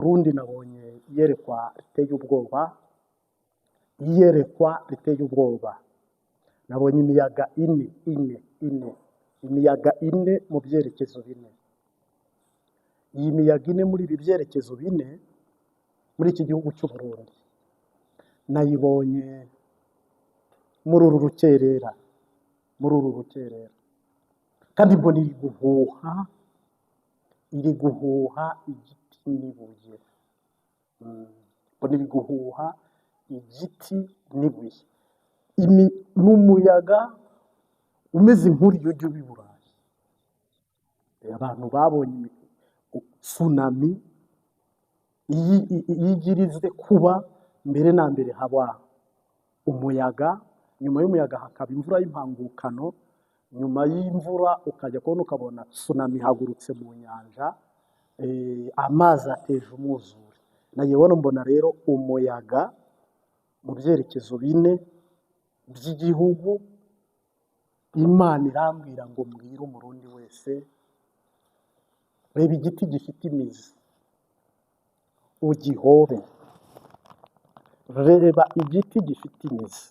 Burundi nabonye iyerekwa riteye ubwoba, iyerekwa riteye ubwoba. Nabonye imiyaga ine ine ine, imiyaga ine mu byerekezo bine. Iyi miyaga ine muri ibi byerekezo bine muri iki gihugu cy'u Burundi nayibonye muri uru rukerera, muri uru rukerera, kandi mbona iri guhuha, iri guhuha igiti n'ibuye. Mbona iri guhuha igiti n'ibuye. Ni umuyaga umeze nk'uriya ujya uba i Burayi. Abantu babonye tsunami iyo igirize kuba, mbere na mbere haba umuyaga, nyuma y'umuyaga hakaba imvura y'impangukano, nyuma y'imvura ukajya kubona ukabona tsunami ihagurutse mu nyanja, amazi ateje umwuzure. Nayibona mbona rero umuyaga mu byerekezo bine by'igihugu. Imana irambwira ngo mbwire Umurundi wese, reba igiti gifite imizi ugihobe, reba igiti gifite imizi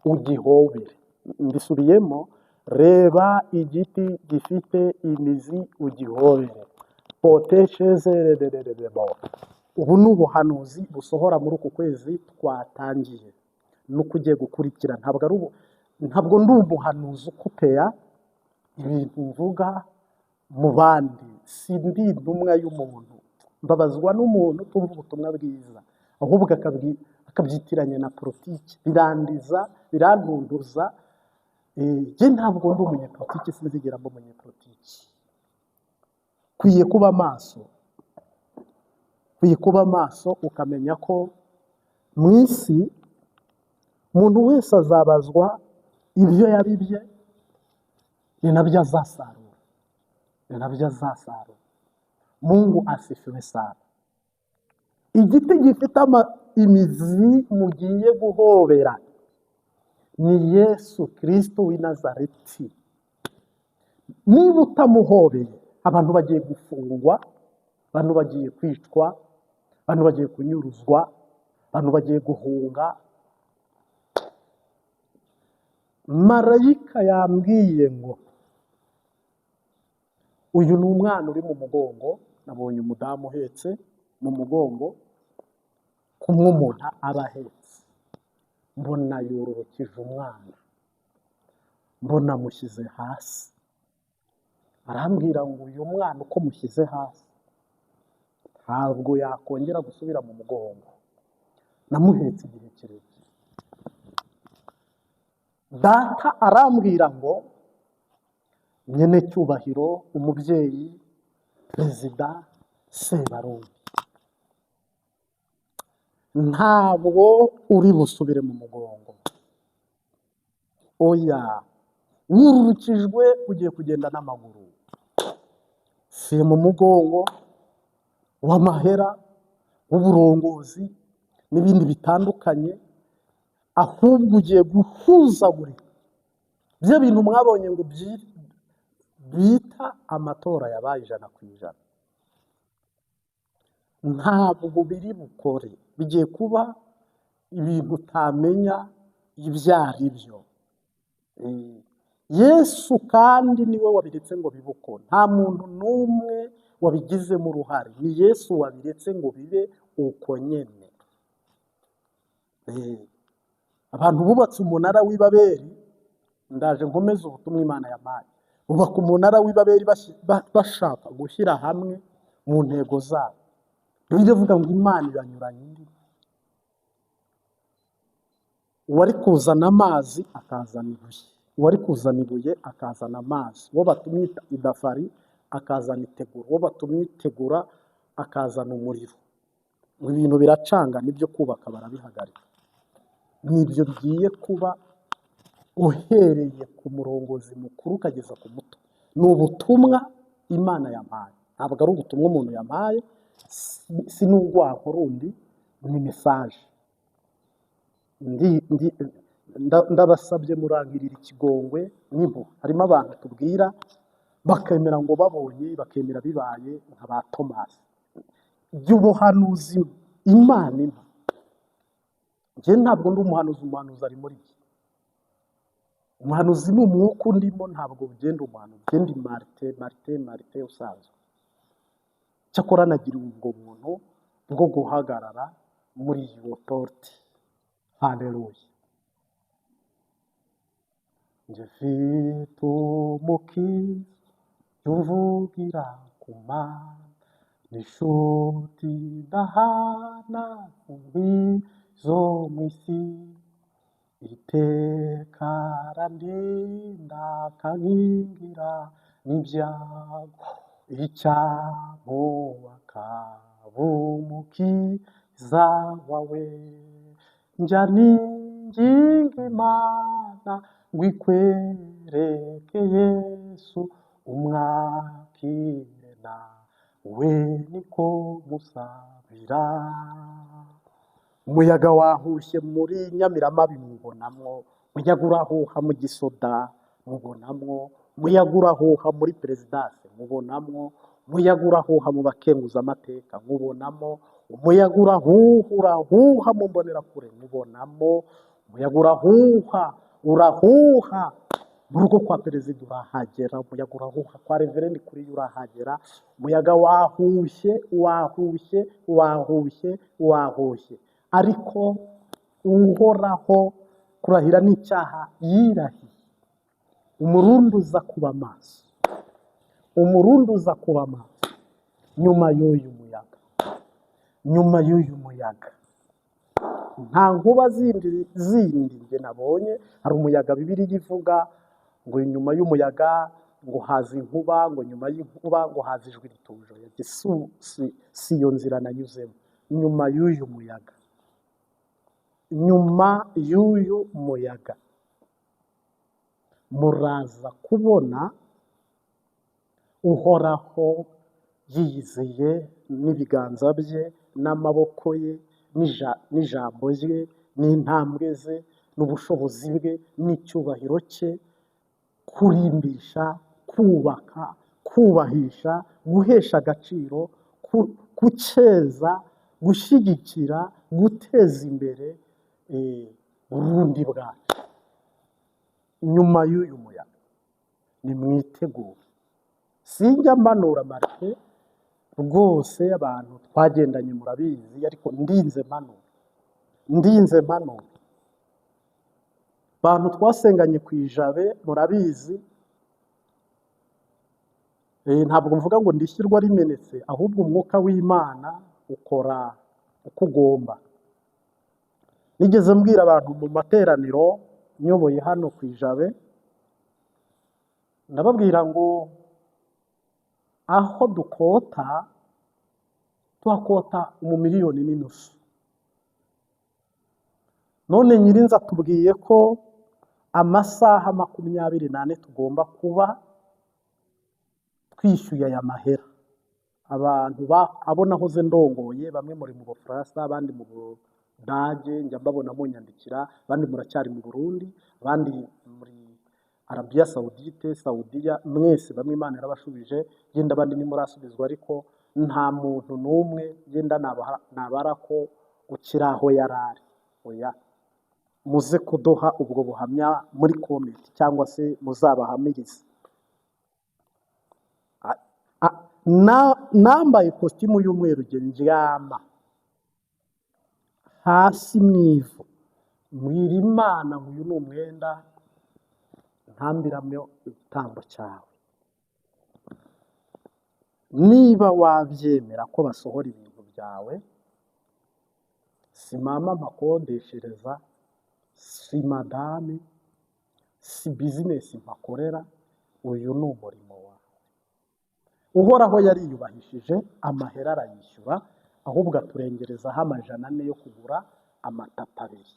ugihobere. Mbisubiyemo, reba igiti gifite imizi ugihobere. Poteshezererererebo. Ubu ni ubuhanuzi busohora muri uku kwezi twatangiye nuko ugiye gukurikira. Ntabwo ari ubu, ntabwo ndi umuhanuzi ukupeya ibintu mvuga mu bandi, si ndi intumwa y'umuntu. Mbabazwa n'umuntu utumva ubutumwa bwiza, ahubwo akabyitiranya na politiki, birandiza, birantunduza. Njye ntabwo ndi umunyepolitiki, sinzigera mba umunyepolitiki. Kwiye kuba maso, kwiye kuba maso, ukamenya ko mu isi umuntu wese azabazwa ibyo yabibye, ni nabyo azasarura, ni nabyo azasarura. Mungu asifiwe sana. Igiti gifite imizi mugiye guhobera ni Yesu Kristo w'i Nazareti. Niba utamuhobeye, abantu bagiye gufungwa, abantu bagiye kwicwa, abantu bagiye kunyuruzwa, abantu bagiye guhunga. Marayika yambwiye ngo uyu ni umwana uri mu mugongo. Nabonye umudamu uhetse mu mugongo, kumwe umuntu aba ahetse, mbona yororokije umwana, mbona amushyize hasi. Arambwira ngo uyu mwana uko mushyize hasi ntabwo yakongera gusubira mu mugongo, namuhetse igihe kirekire. Data arambwira ngo nyene cyubahiro umubyeyi Perezida Sebarundi, ntabwo uri busubire mu mugongo, oya, wururukijwe ugiye kugenda n'amaguru, si mu mugongo w'amahera w'uburongozi n'ibindi bitandukanye, ahubwo ugiye guhuzagurika. Byo bintu mwabonye ngo bita amatora yabaye 100%, ntabwo biri bukore, bigiye kuba ibintu utamenya ibyo ari byo. Yesu kandi niwe wabiretse ngo bibe uko, nta muntu n'umwe wabigizemo uruhare, ni Yesu wabiretse ngo bibe uko nyene. Abantu bubatse umunara w'i Babeli, ndaje nkomeze ubutumwa Imana yampaye, bubaka umunara w'i Babeli bashaka gushyira hamwe mu ntego zabo. Bibiliya ivuga ngo Imana ibanyuranya indimi. Uwari kuzana amazi akazana ibuye, uwari kuzana ibuye akazana amazi, uwo batumye idafari akazana itegura, uwo batumye itegura akazana umuriro. Ibintu biracanga, nibyo kubaka barabihagarika. Nibyo bigiye kuba uhereye ku murongozi mukuru ukageza ku muto. Ni ubutumwa Imana yampaye, ntabwo ari ubutumwa umuntu yampaye, si n'urwango rundi, ni message. Ndabasabye murangirira ikigongwe n'impuhwe. Harimo abantu tubwira bakemera ngo babonye, bakemera bibaye nka ba Tomasi. By'ubuhanuzi Imana impa, njye ntabwo ndi umuhanuzi, umuhanuzi ari muri njye. Umuhanuzi ni umwuka undimo, ntabwo ugenda umuhanuzi, ugenda marite marite marite usanzwe. Cyakora nagiriwe ubwo buntu bwo guhagarara muri iyi authority. Haleluya. Njye mfite umukiza umvugira ku Mana, n'inshuti idahana zo mu isi, iteka arandinda akankingira n'ibyago, icyampa akaba umukiza wawe. Njya ninginga Imana ngo ikwereke Yesu, umwakire nawe niko musabira. Umuyaga wahushye muri Nyamiramabi mubonamwo, umuyaga urahuha mu Gisoda mubonamwo, umuyaga urahuha muri Perezidanse mubonamwo, umuyaga urahuha mu bakenguzamateka mubonamo, umuyaga urahuha urahuha mu mbonerakure mubonamo, umuyaga urahuha urahuha mu rugo kwa perezida urahagera, umuyaga urahuha kwa reverend kuri urahagera, umuyaga wahushye wahushye wahushye wahushye. Ariko Uhoraho kurahira n'icyaha yirahiye. Umurundi uza kuba maso, umurundi uza kuba maso nyuma y'uyu muyaga, nyuma y'uyu muyaga nta nkuba zindi zindi njye nabonye. Hari umuyaga Bibiliya ivuga ngo nyuma y'umuyaga ngo haza inkuba, ngo nyuma y'inkuba ngo haza ijwi rituje. Si iyo nzira nanyuzemo. Nyuma y'uyu muyaga, nyuma y'uyu muyaga muraza kubona Uhoraho yiyizeye n'ibiganza bye n'amaboko ye n'ijambo rye n'intambwe ze n'ubushobozi bwe n'icyubahiro cye, kurimbisha, kubaka, kubahisha, guhesha agaciro, gukeza, gushyigikira, guteza imbere Burundi bwacu. Nyuma y'uyu muyaga nimwitegure. Sinjya mpanura marite rwose, abantu twagendanye murabizi, ariko ndinze mpanura, ndinze mpanura. Abantu twasenganye ku Ijabe murabizi. Ntabwo mvuga ngo ndishyirwa rimenetse, ahubwo umwuka w'Imana ukora uko ugomba. Nigeze mbwira abantu mu materaniro nyoboye hano ku Ijabe, ndababwira ngo aho dukota tuhakota 1.5 miliyoni. None nyirinzu atubwiye ko amasaha 24 tugomba kuba twishyuye aya mahera. Abantu abo nahoze ndongoye, bamwe muri mu Bufaransa, abandi mu Budage, njya mbabona munyandikira, abandi muracyari mu Burundi, abandi muri Arabiya Sawudite, Saudiya, mwese bamwe Imana yarabashubije, yenda abandi ntimurasubizwa, ariko nta muntu n'umwe yenda nabara ko ukiri aho yari ari. Oya, muze kuduha ubwo buhamya muri comment cyangwa se muzabahamirize. Nambaye ikositimu y'umweru, njye ndyama hasi mu ivu, mbwira Imana ngo uyu ni umwenda ntambiramo igitambo cyawe. Niba wabyemera ko basohora ibintu byawe, si mama mpakodeshereza, si madame, si bizinesi mpakorera, uyu ni umurimo wawe. Uhoraho yariyubahishije, amahera arayishyura, ahubwo aturengerezaho 400 yo kugura amatapi abiri.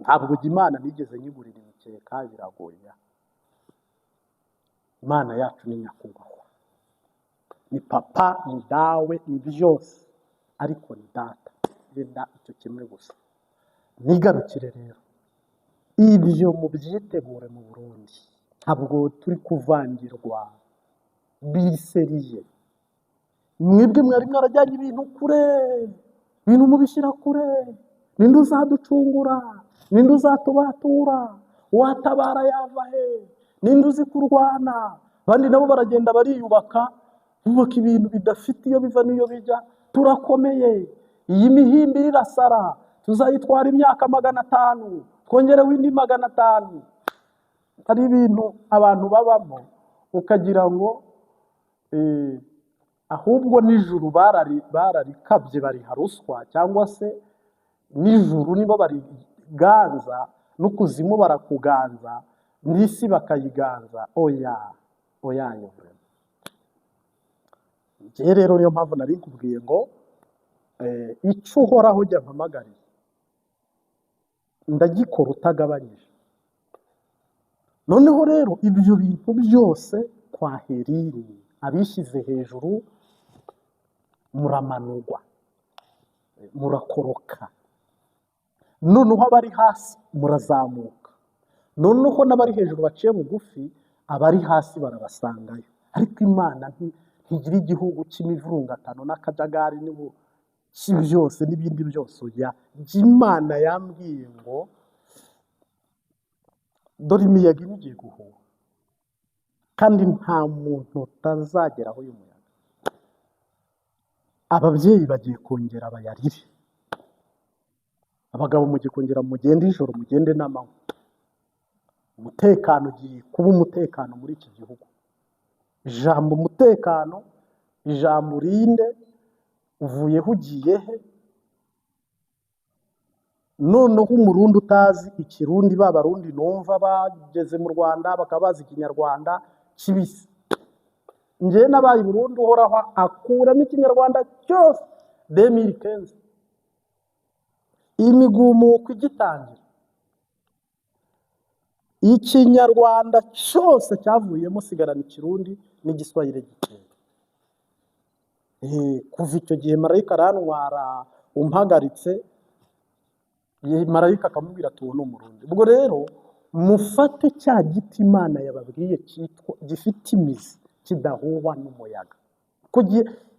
Ntabwo Imana nigeze nyigurira imikeka, biragoye. Imana yacu ni nyakubahwa, ni papa, ni dawe, ni byose, ariko ni data. Yenda icyo kimwe gusa. Nigarukire rero, ibyo mubyitegure mu Burundi, ntabwo turi kuvangirwa, biseriye. Mwebwe mwari mwarajyanye ibintu kure, ibintu mubishyira kure. Ninde uzaducungura? Ninde uzatubatura? Uwatabara yava he? Ninde uzi kurwana? Abandi nabo baragenda bariyubaka, bubaka ibintu bidafite iyo biva n'iyo bijya. Turakomeye, iyi mihimbi irasara, tuzayitwara imyaka 500, twongereho indi 500. Hari ibintu abantu babamo ukagira ngo ahubwo n'ijuru bararikabye bariha ruswa, cyangwa se n'ijuru nibo bariganza, n'ukuzimu barakuganza, n'isi bakayiganza. Oya, oya, yo. Njyewe rero niyo mpamvu nari nkubwiye ngo icyo uhoraho ujya mpamagariye ndagikora utagabanyije. Noneho rero ibyo bintu byose kwa herini, abishyize hejuru muramanurwa, murakoroka, noneho abari hasi murazamuka, noneho n'abari hejuru baciye bugufi, abari hasi barabasangayo. Ariko Imana ntigira igihugu cy'imivurungatano n'akajagari n'ubuki byose n'ibindi byose. Oya, Imana yambwiye ngo dore imiyaga ine igiye guhuha, kandi nta muntu utazageraho uyu muyaga. Ababyeyi bagiye kongera bayarire, abagabo mugiye kongera mugende ijoro, mugende n'amanywa. Umutekano ugiye kuba umutekano muri iki gihugu. Ijambo umutekano, ijambo urinde, uvuyeho ugiye he? Noneho umurundi utazi ikirundi, ba barundi numva bageze mu Rwanda bakaba bazi ikinyarwanda kibisi. Njyewe nabaye i Burundi, uhoraho akuramo ikinyarwanda cyose 2015, imigumuko igitangira, ikinyarwanda cyose cyavuyemo, sigarana ikirundi n'igiswahili gikeya. Kuva icyo gihe marayika arantwara umpagaritse, marayika akamubwira ati uwo ni umurundi. Ubwo rero mufate cya giti Imana yababwiye cyitwa gifite imizi kidahuhwa n'umuyaga.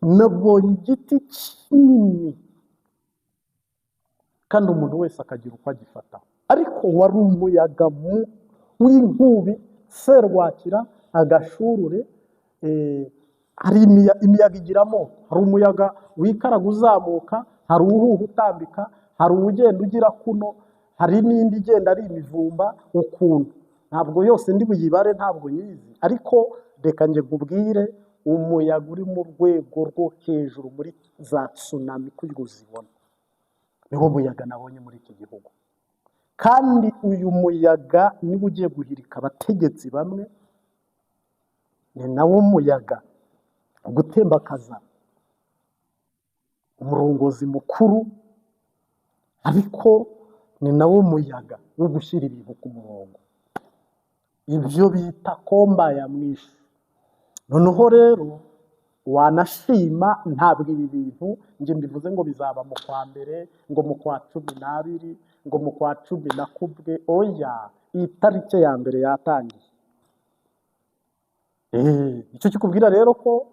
Nabonye igiti kinini kandi umuntu wese akagira uko agifata, ariko wari umuyaga w'inkubi, serwakira, agashurure. Hari imiyaga igira amoko. Hari umuyaga wikaraga uzamuka, hari uhuha utambika, hari uwugenda ugira kuno, hari n'indi igenda ari imivumba ukuntu. Ntabwo yose ndi buyibare, ntabwo nyizi, ariko reka njye nkubwire umuyaga uri mu rwego rwo hejuru muri za tsunami kurya uzibona, niwo muyaga nabonye muri iki gihugu. Kandi uyu muyaga niba ugiye guhirika abategetsi bamwe, ni nawo muyaga gutembakaza umurongozi mukuru, ariko ni nawo muyaga wo gushyira ibintu ku murongo, ibyo bita komba ya mwishu. Noneho rero wanashima, ntabwo ibi bintu njye mbivuze ngo bizaba mu kwa mbere, ngo mu kwa 12, ngo mu kwa 11. Oya, iyi tariki ya mbere yatangiye. Icyo kikubwira rero ko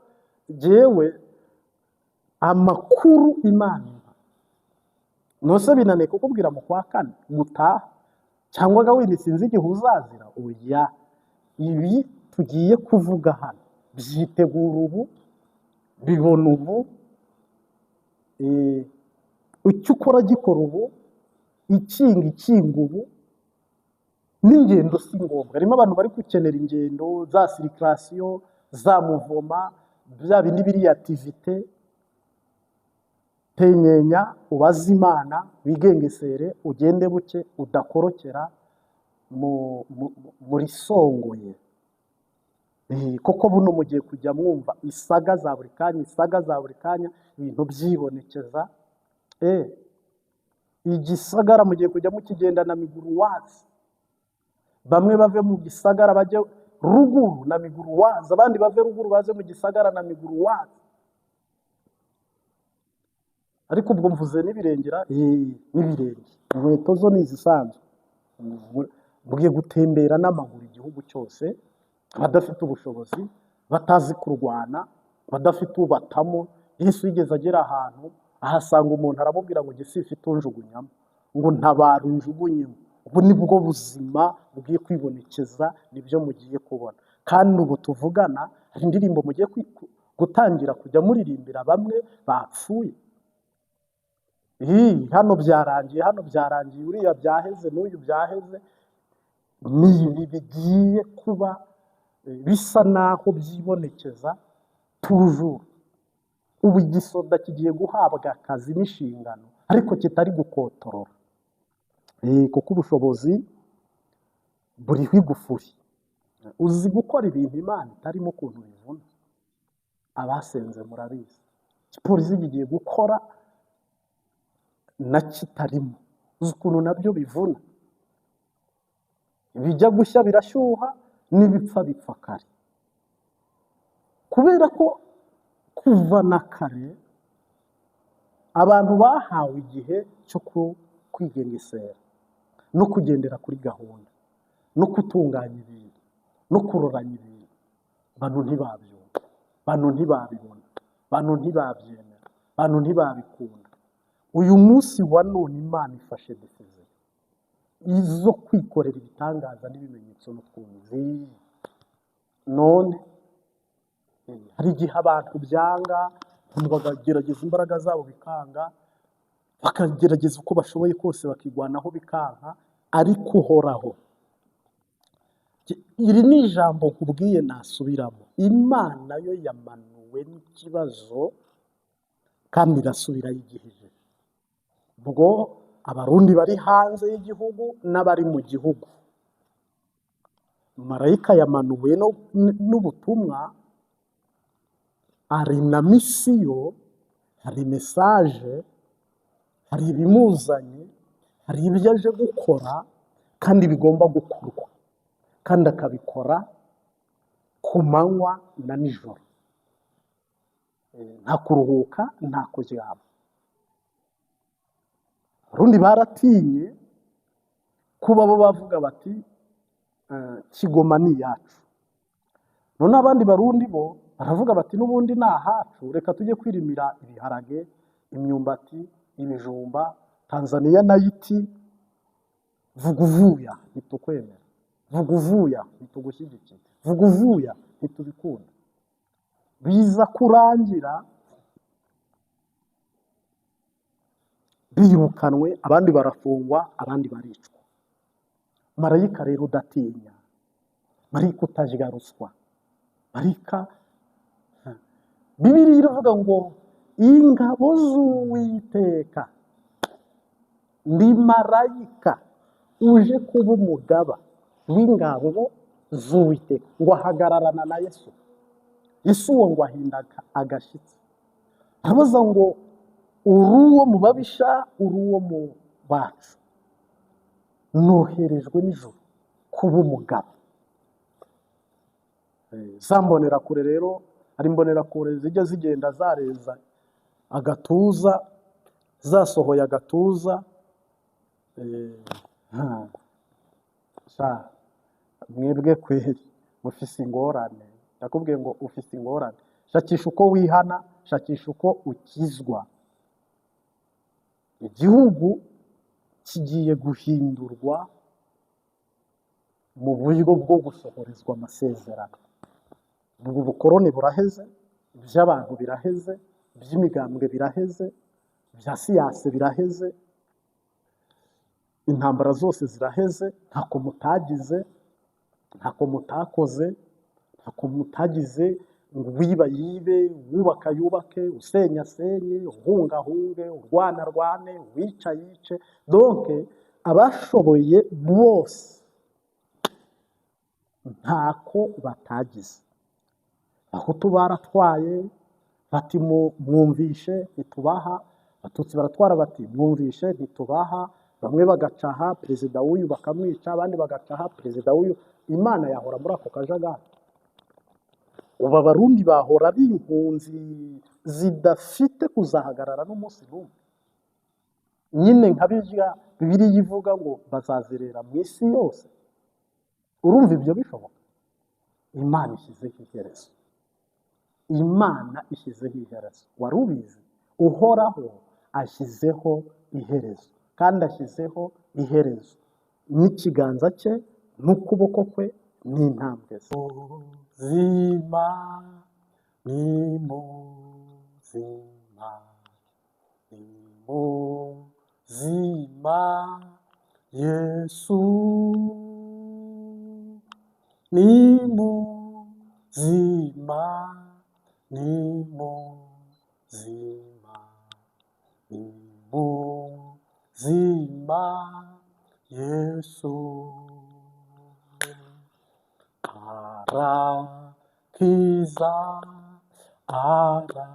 jyewe amakuru Imana impa, nose binaniye kukubwira mu kwa kane gutaha, cyangwa ga wenda sinzi igihe uzazira. Oya, ibi tugiye kuvuga hano byitegura ubu, bibona ubu, icyo ukora gikora ubu, ikinga ikinga ubu. N'ingendo si ngombwa. Harimo abantu bari gukenera ingendo za circulation, za mouvement, bya bindi biri activité. Tenyenya, ubaze Imana, wigengesere, ugende buke, udakorokera muri songoye. Koko buno mugiye kujya mwumva isaga za buri kanya, isaga za buri kanya, ibintu byibonekeza. Igisagara mugiye kujya mukigenda na miguru wazi, bamwe bave mu gisagara bajye ruguru na miguru wazi, abandi bave ruguru baze mu gisagara na miguru wazi. Ariko ubwo mvuze n'ibirengera, n'ibirenge, inkweto zo ni izisanzwe. Mugiye gutembera n'amaguru igihugu cyose, abadafite ubushobozi, batazi kurwana, badafite ubatamo. Yesu yigeze agera ahantu ahasanga umuntu aramubwira ngo jye simfite unjugunyamo, ngo ntabara unjugunyemo. Ubu ni bwo buzima bugiye kwibonekeza, nibyo mugiye kubona. Kandi ubu tuvugana hari indirimbo mugiye gutangira kujya muririmbira bamwe bapfuye. Hano byarangiye, hano byarangiye, uriya byaheze, n'uyu byaheze. Ni ibi bigiye kuba bisa naho byibonekeza toujours. Ubu igisoda kigiye guhabwa akazi n'inshingano, ariko kitari gukotorora, kuko ubushobozi buriho igufuri. Uzi gukora ibintu Imana itarimo ukuntu bivuna, abasenze murabizi. Igipolisi kigiye gukora na kitarimo, uzi ukuntu nabyo bivuna. Ibijya gushya birashyuha, n'ibipfa bipfa kare, kubera ko kuva na kare abantu bahawe igihe cyo kwigengesera no kugendera kuri gahunda no gutunganya ibintu no kuroranya ibintu. Abantu ntibabyumva, abantu ntibabibona, abantu ntibabyemera, abantu ntibabikunda. Uyu munsi wa none Imana ifashe décision izo kwikorera ibitangaza n'ibimenyetso n'utwunzi. None hari igihe abantu byanga, abantu bakagerageza imbaraga zabo bikanga, bakagerageza uko bashoboye kose bakigwanaho bikanka, ariko Uhoraho, iri ni ijambo nkubwiye nasubiramo, Imana yo yamanuwe n'ikibazo kandi irasubirayo igihejeje. Ubwo Abarundi bari hanze y'igihugu n'abari mu gihugu, marayika yamanuwe n'ubutumwa, ari na mission, hari message, hari ibimuzanye, hari ibyo aje gukora kandi bigomba gukorwa, kandi akabikora ku manywa na nijoro. Nta kuruhuka, nta kuryama. Abarundi baratinye kuba bo bavuga bati Kigoma ni iyacu. None abandi Barundi bo baravuga bati n'ubundi ni ahacu, reka tujye kwirimira ibiharage, imyumbati, ibijumba. Tanzaniya nayo iti vuguvuya ntitukwemera, vuguvuya ntitugushyigikiye, vuguvuya ntitubikunda. Biza kurangira birukanwe, abandi barafungwa, abandi baricwa. Marayika rero udatinya, marayika utarya ruswa, marayika, Bibiliya iravuga ngo ingabo z'Uwiteka, ndi marayika uje kuba umugaba w'ingabo z'Uwiteka, ngo ahagararana na Yesu. Yesu uwo ngo ahinda agashyitsi, arabaza ngo uri uwo mu babisha, uri uwo mu bacu? Noherejwe n'ijuru kuba umugabo. Za mbonerakure rero, hari imbonerakure zijya zigenda zareza agatuza, zasohoye agatuza. Sha mwebwe kweri mufise ingorane, ndakubwiye ngo ufise ingorane. Shakisha uko wihana, shakisha uko ukizwa. Igihugu kigiye guhindurwa mu buryo bwo gusohorezwa amasezerano. Ubu bukoroni buraheze, iby'abantu biraheze, iby'imigambwe biraheze, ibya siyasi biraheze, intambara zose ziraheze. Ntako mutagize, ntako mutakoze, ntako mutagize ngo uwiba yibe, uwubaka yubake, usenya asenye, uhunga ahunge, urwana arwane, uwica yice. Donc abashoboye bose ntako batagize. Abahutu baratwaye bati mwumvishe ntitubaha, Abatutsi baratwara bati mwumvishe ntitubaha, bamwe bagacaha perezida w'uyu bakamwica, abandi bagacaha perezida w'uyu. Imana yahora muri ako kajagari. Ubu Abarundi bahora ari impunzi zidafite kuzahagarara n'umunsi n'umwe. Nyine nka birya Bibiliya ivuga ngo bazazerera mu isi yose. Urumva ibyo bishoboka? Imana ishyizeho iherezo. Imana ishyizeho iherezo. Wari ubizi? Uhoraho ashyizeho iherezo, kandi ashyizeho iherezo n'ikiganza cye n'ukuboko kwe n'intambwe ze. Muzima, ni muzima, ni muzima, Yesu ni muzima, ni muzima, ni muzima, Yesu. Arakiza, arakiza,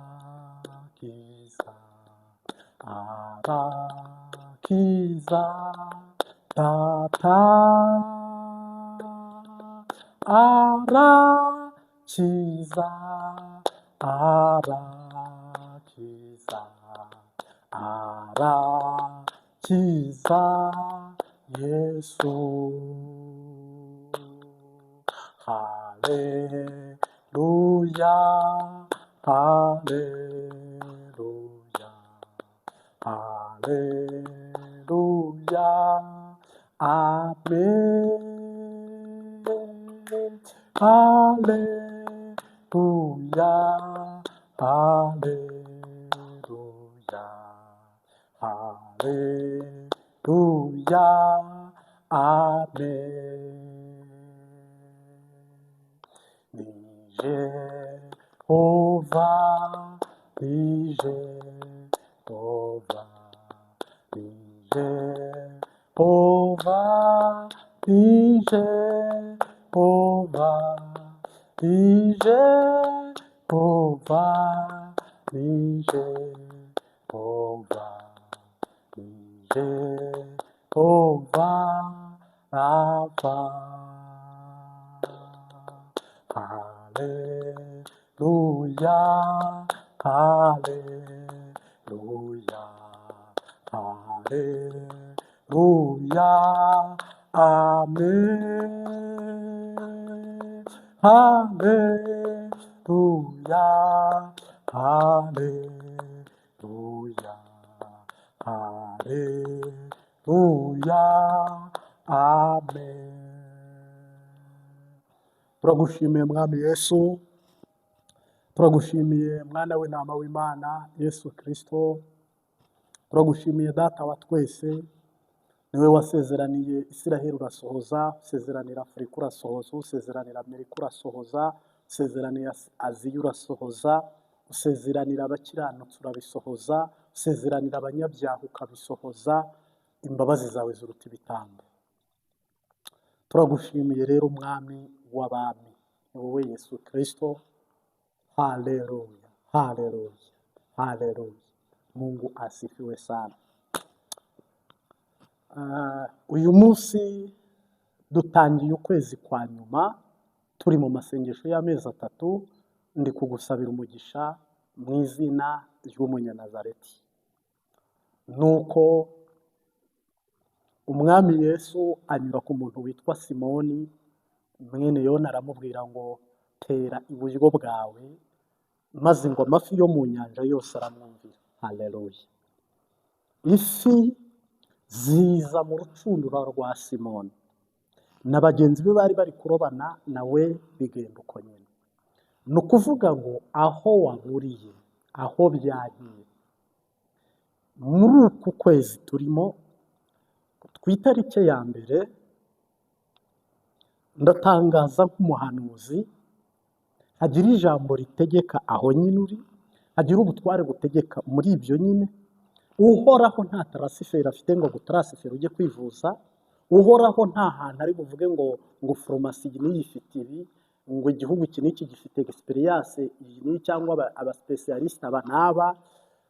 arakiza, Data. Arakiza, arakiza, arakiza, Yesu. Haleluya, haleluya, haleluya, amen. Haleluya, haleluya, haleluya, amen. Ni Jehova, ni Jehova, ni Jehova, ni Jehova, ni Jehova, ni Jehova, ni Jehova Rafa. Haleluya, haleluya, haleluya, amen. Haleluya, haleluya, haleluya, amen. Turagushimiye Mwami Yesu, turagushimiye Mwana w'intama w'Imana Yesu Kristo, turagushimiye Data wa twese, niwe wasezeraniye Isiraheli urasohoza, usezeranira Afurika urasohoza, usezeranira Amerika urasohoza, usezeranira Aziya urasohoza, usezeranira abakiranutsi urabisohoza, usezeranira abanyabyaha ukabisohoza, imbabazi zawe ziruta ibitambo. Turagushimiye rero Mwami w'abami, ni wowe Yesu Kristo. Haleluya, haleluya, haleluya. Mungu asifiwe sana. Uyu munsi dutangiye ukwezi kwa nyuma, turi mu masengesho y'amezi 3, ndi kugusabira umugisha mu izina ry'Umunyanazareti. Nuko Umwami Yesu anyura ku muntu witwa Simoni mwene Yona, aramubwira ngo tera iburyo bwawe, maze ngo amafi yo mu nyanja yose aramwumvira. Haleluya. Ifi ziza mu rucundura rwa Simoni na bagenzi be bari bari kurobana nawe, bigenda uko nyine. Ni ukuvuga ngo aho waburiye, aho byagiye, muri uku kwezi turimo, ku itariki ya 1, ndatangaza nk'umuhanuzi, hagira ijambo ritegeka aho nyine uri, hagira ubutware butegeka muri ibyo nyine. Uhoraho nta tarasiferi afite ngo gutarasiferi ujye kwivuza, Uhoraho nta hantu ari buvuge ngo farumasi iyi n'iyi ifite ibi, ngo igihugu iki n'iki gifite experience iyi n'iyi, cyangwa abasipesiyalisite aba n'aba.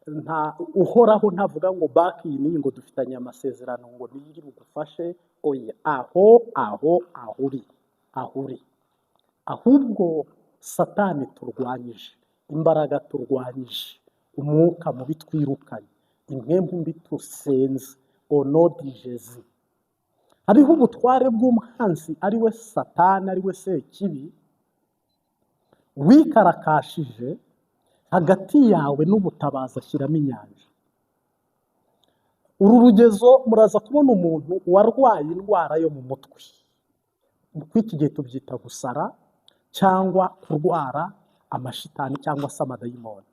Nta Uhoraho ntavuga ngo banki iyi n'iyi ngo dufitanye amasezerano ngo niyo iri bugufashe. Oya, aho aho aho uri, aho uri. Ahubwo Satani turwanyije, imbaraga turwanyije, umwuka mubi twirukanye, impwempu mbi tusenze, au nom de Jésus. Hariho ubutware bw'umwanzi ari we Satani, ari we Sekibi, Wikarakashije hagati yawe n'ubutabazi ashyiramo inyanja. Uru rugezo muraza kubona umuntu warwaye indwara yo mu mutwe. Kuri iki gihe tubyita gusara cyangwa kurwara amashitani cyangwa se amadayimoni.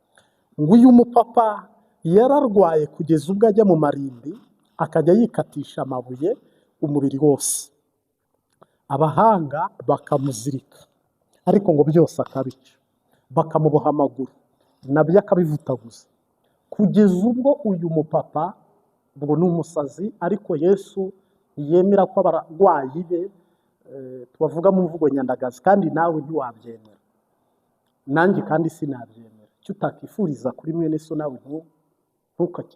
Ngo uyu mupapa yararwaye kugeza ubwo ajya mu marimbi, akajya yikatisha amabuye umubiri wose, abahanga bakamuzirika, ariko ngo byose akabica, bakamuboha amaguru nabyo akabivutaguza, kugeza ubwo uyu mupapa, ubwo ni umusazi, ariko Yesu ntiyemera ko abarwayi be tubavuga mu mvugo nyandagazi, kandi nawe ntiwabyemera, nanjye kandi sinabyemera. Icyo utakifuriza kuri mwene so nawe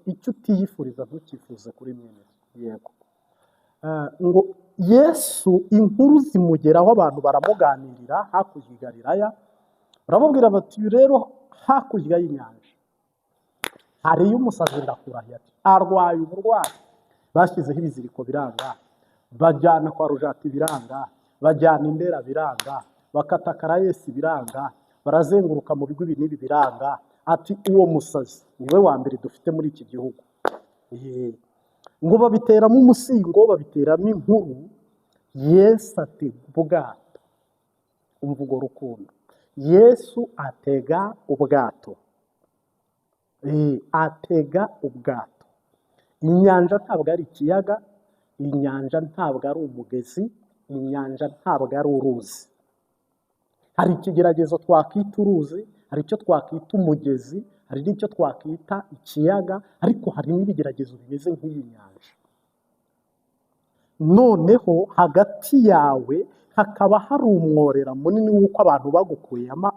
icyo utiyifuriza ntukifuze kuri mwene so. Yego. Ngo Yesu inkuru zimugeraho, abantu baramuganirira hakurya i Galilaya, baramubwira bati rero hakurya y'inyanja hariyo umusazi, ndakurahiye, ati arwaye uburwayi, bashyizeho ibiziriko biranga, bajyana kwa Rujati biranga, bajyana Indera biranga, bakata Karayesi biranga, barazenguruka mu bigo ibi n'ibi biranga, ati uwo musazi niwe wa mbere dufite muri iki gihugu. Ngo babiteramo umusingo, babiteramo inkuru. Yesu atega ubwato. Umva urwo rukundo. Yesu atega ubwato, atega ubwato. Inyanja ntabwo ari ikiyaga, inyanja ntabwo ari umugezi, inyanja ntabwo ari uruzi. Hari ikigeragezo twakwita uruzi, hari icyo twakwita umugezi, hari n'icyo twakwita ikiyaga, ariko hari n'ibigeragezo bimeze nk'iyi nyanja. Noneho hagati yawe hakaba hari umworera munini w'uko abantu bagukuyeho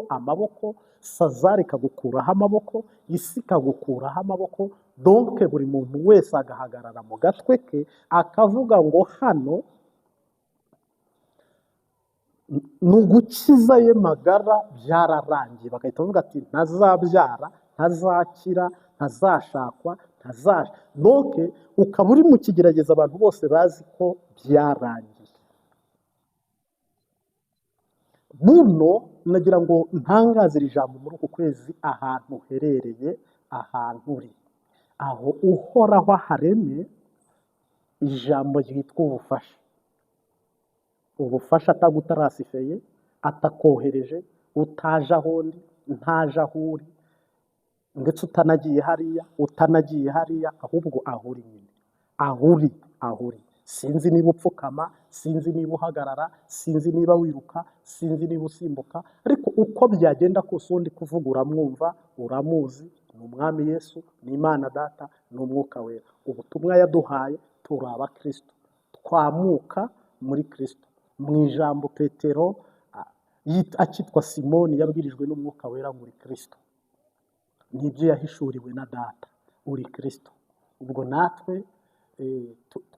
amaboko, sazari ikagukuraho amaboko, isi ikagukuraho amaboko, donc buri muntu wese agahagarara mu gatwe ke akavuga ngo hano ni ugukiza ye magara byararangiye. Bagahita bavuga ati ntazabyara, ntazakira, ntazashakwa, ntazasha. Donc ukaba uri mu kigeragezo abantu bose bazi ko byarangiye. Buno nagira ngo ntangaze iri jambo muri uku kwezi, ahantu uherereye, ahantu uri, aho Uhoraho aharemye ijambo ryitwa ubufasha. Ubufasha atagutarasifeye, atakohereje, utaje aho ndi, ntaje aho uri, ndetse utanagiye hariya, utanagiye hariya, ahubwo aho uri nyine, aho uri, aho uri. Sinzi niba upfukama, sinzi niba uhagarara, sinzi niba wiruka, sinzi niba usimbuka, ariko uko byagenda kose uwo ndi kuvuga uramwumva, uramuzi, ni Umwami Yesu, ni Imana Data, ni Umwuka Wera. Ubutumwa yaduhaye, turi abakristo, twamuka muri Kristo. Mu ijambo Petero akitwa Simoni yabwirijwe n'Umwuka Wera ngo uri Kristo, nibyo yahishuriwe na Data, uri Kristo. Ubwo natwe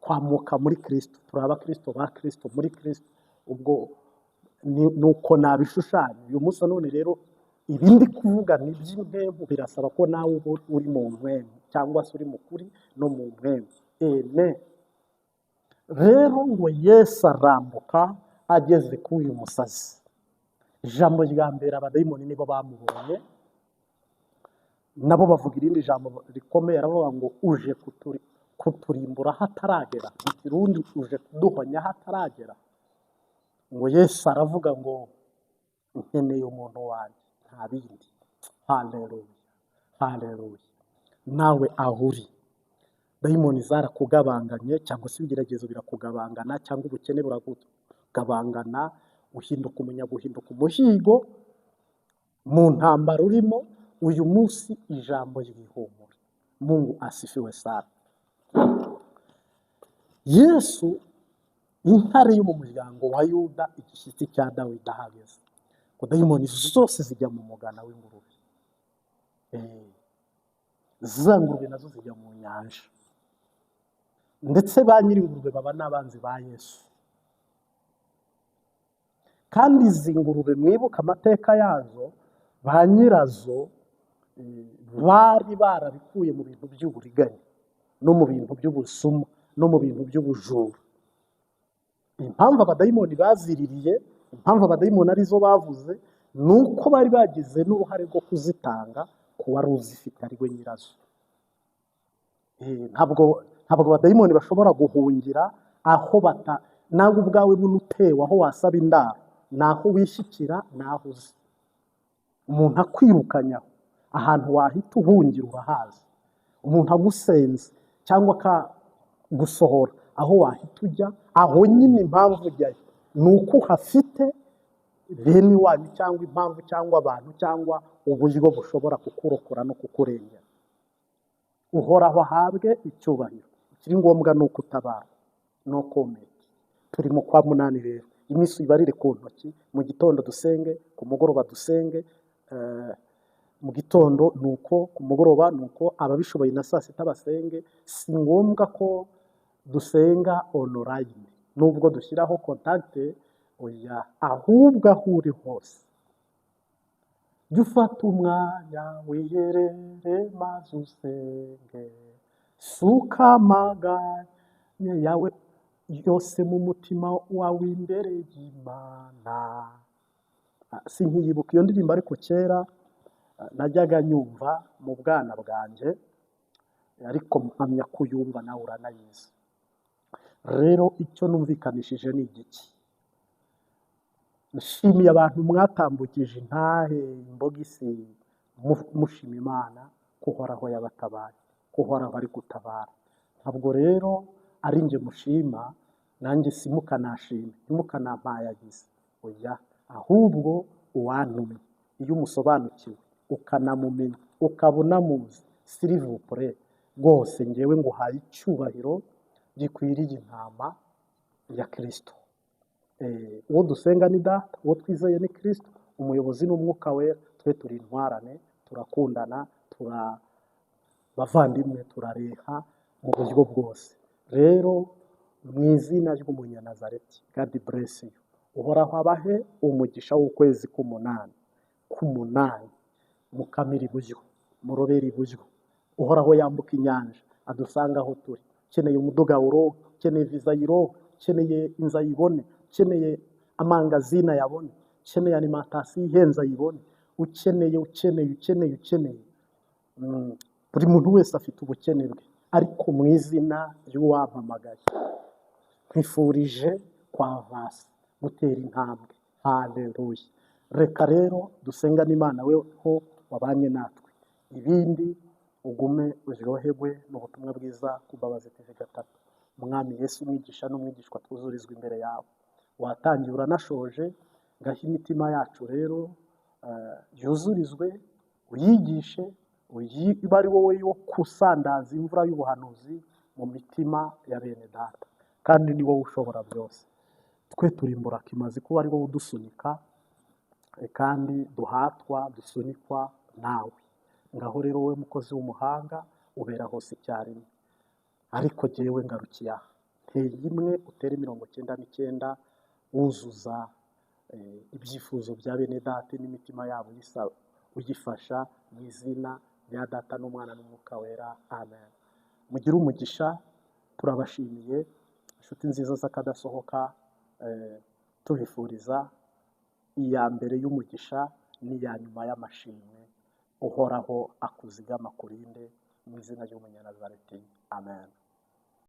twamuka muri Kristo, turi abakristo ba Kristo muri Kristo. Ubwo nuko nabishushanya uyu munsi. None rero ibindi kuvuga ni iby'impemu, birasaba ko nawe uba uri mu mpemu cyangwa se uri mu kuri no mu mpemu. Amen. Rero ngo Yesu arambuka ageze kuri uyu musazi. Ijambo rya mbere abadayimoni nibo bamubonye, nabo bavuga irindi jambo rikomeye, aravuga ngo uje kuturimbura hataragera, mu Kirundi uje kuduhonya hataragera. Ngo Yesu aravuga ngo nkeneye umuntu wanjye, nta bindi. Haleluya, haleluya. Nawe aho uri, dayimoni zarakugabanganye, cyangwa se ibigeragezo birakugabangana, cyangwa ubukene burakugabangana, uhinduka umunyaguhinduka umuhigo mu ntambara urimo. Uyu munsi ijambo ry'ihumure. Mungu asifiwe sana. Yesu intare yo mu muryango wa Yuda, igishyitsi cya Dawidi, ahageze ngo dayimoni zose zijya mu mugana w'ingurube, za ngurube nazo zijya mu nyanja, ndetse ba nyir'ingurube baba n'abanzi ba Yesu. Kandi izi ngurube mwibuka amateka yazo, ba nyirazo bari barabikuye mu bintu by'uburiganya no mu bintu by'ubusuma no mu bintu by'ubujura. Impamvu abadayimoni baziririye, impamvu abadayimoni arizo bavuze, Ni uko bari bagize n'uruhare rwo kuzitanga ku wari uzifite ari we nyirazo. Ntabwo abadayimoni bashobora guhungira aho bata, nawe ubwawe buno utewe aho wasaba indaro, naho wishyikira, naho uzi. Umuntu akwirukanyaho ahantu wahita uhungira urahazi. Umuntu agusenze cyangwa akagusohora aho wahita ujya, aho nyine impamvu ujyayo ni uko uhafite bene wanyu cyangwa impamvu cyangwa abantu cyangwa uburyo bushobora kukurokora no kukurengera. Uhoraho ahabwe icyubahiro. Ikiri ngombwa ni uko utabara no komeka. Turi mu kwa munani rero, iminsi uyibarire ku ntoki. Mu gitondo dusenge, ku mugoroba dusenge. Mu gitondo ni uko, ku mugoroba ni uko, ababishoboye na saa sita basenge. Si ngombwa ko dusenga online nubwo dushyiraho contact, oya, ahubwo aho uri hose jya ufata umwanya wiherere maze usenge, suka amaganya yawe yose mu mutima wawe imbere y'Imana. Sinkiyibuka iyo ndirimbo, ariko kera najyaga nyumva mu bwana bwanjye, ariko mpamya kuyumva nawe uranayizi. Rero icyo numvikanishije ni igiki? Nshimiye abantu mwatambukije intahe imbogisi, mushima Imana ko Uhoraho yabatabaye, ko Uhoraho ari gutabara. Ntabwo rero ari njye mushima, nanjye simukanashime, ntimukanampayagize, oya, ahubwo uwantumye iyo umusobanukiwe ukanamumenya ukaba unamuzi, sirivupure rwose ngewe nguhaye icyubahiro gikwiriye intama ya Kristo. Uwo dusenga ni Data, uwo twizeye ni Kristo, umuyobozi ni Umwuka Wera. Twe turi intwarane, turakundana, turabavandimwe, turareha mu buryo bwose. Rero mu izina ry'Umunyanazareti, God bless you. Uhoraho abahe umugisha w'ukwezi k'umunani, k'umunani, mukamira iburyo, murobere iburyo. Uhoraho yambuka inyanja adusanga aho turi. Ukeneye umuduga awuronke, ukeneye viza ayironke, ukeneye inzu ayibone, ukeneye amangazini ayabone, ukeneye alimentation ihenze ayibone, ukeneye ukeneye ukeneye ukeneye. Buri muntu wese afite ubukene bwe, ariko mu izina ry'uwampamagaye nkwifurije kwavasa, gutera intambwe. Haleluya. Reka rero dusengane Imana weho wabanye natwe, ibindi ugume uryoherwe n'ubutumwa bwiza ku Mbabazi TV 3. Mwami Yesu, umwigisha n'umwigishwa twuzurizwa imbere yawe. Watangiye uranashoje, ngaho imitima yacu rero yuzurizwe, uyigishe, ibe ari wowe yo kusandaza imvura y'ubuhanuzi mu mitima ya bene data, kandi ni wowe ushobora byose. Twe turimbura kimaze kuba ari wowe udusunika, kandi duhatwa dusunikwa nawe. Ngaho rero wowe mukozi w'umuhanga ubera hose icyarimwe, ariko jyewe ngarukiye aha. Nteye imwe utere 99, wuzuza ibyifuzo bya bene data n'imitima yabo uyifasha mu izina rya Data n'Umwana n'Umwuka Wera, amen. Mugire umugisha, turabashimiye inshuti nziza z'akadasohoka, tubifuriza iya mbere y'umugisha n'iya nyuma y'amashimwe. Uhoraho akuzigama akurinde mu izina ry'Umunyanazareti, amen.